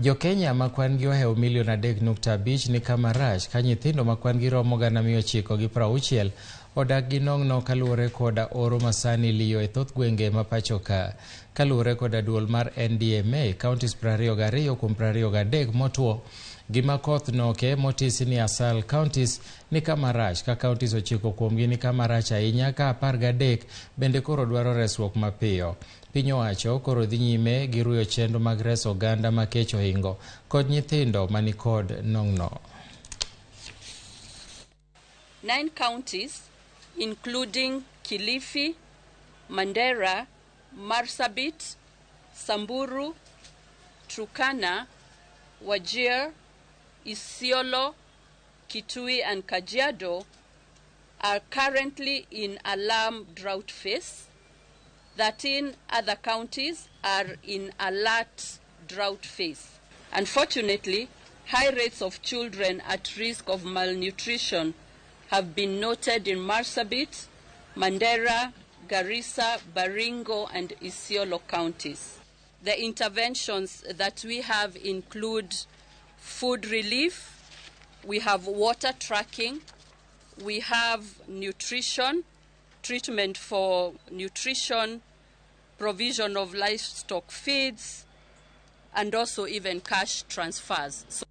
Jo-Kenya ma kwan gi ohewo milion 3.5 ni kama rach ka nyithindo ma kwan gi romo 960,000 odak gi nong'no kaluwore koda oro masani liyo e thoth gwenge ma pacho ka. Kaluwore koda duol mar NDMA, counties 22 kuom 23 motwo gima koth noke motisi ni Asal counties ni kama rach ka counties 9 kuomgi ni kama rach ahinya ka 13 bende koro dwaro resruok mapiyo. Piny owacho koro dhi nyime gi ruyo chenro mag reso oganda ma kech ohingo kod nyithindo manikod nong'no. 9 counties, including Kilifi, Mandera, Marsabit, Samburu, Turkana, Wajir, Isiolo, Kitui and Kajiado, are currently in alarm drought phase. 13 other counties are in alert drought phase. Unfortunately, high rates of children at risk of malnutrition have been noted in Marsabit, Mandera, Garissa, Baringo, and Isiolo counties. The interventions that we have include food relief, we have water tracking, we have nutrition, treatment for nutrition, provision of livestock feeds, and also even cash transfers. So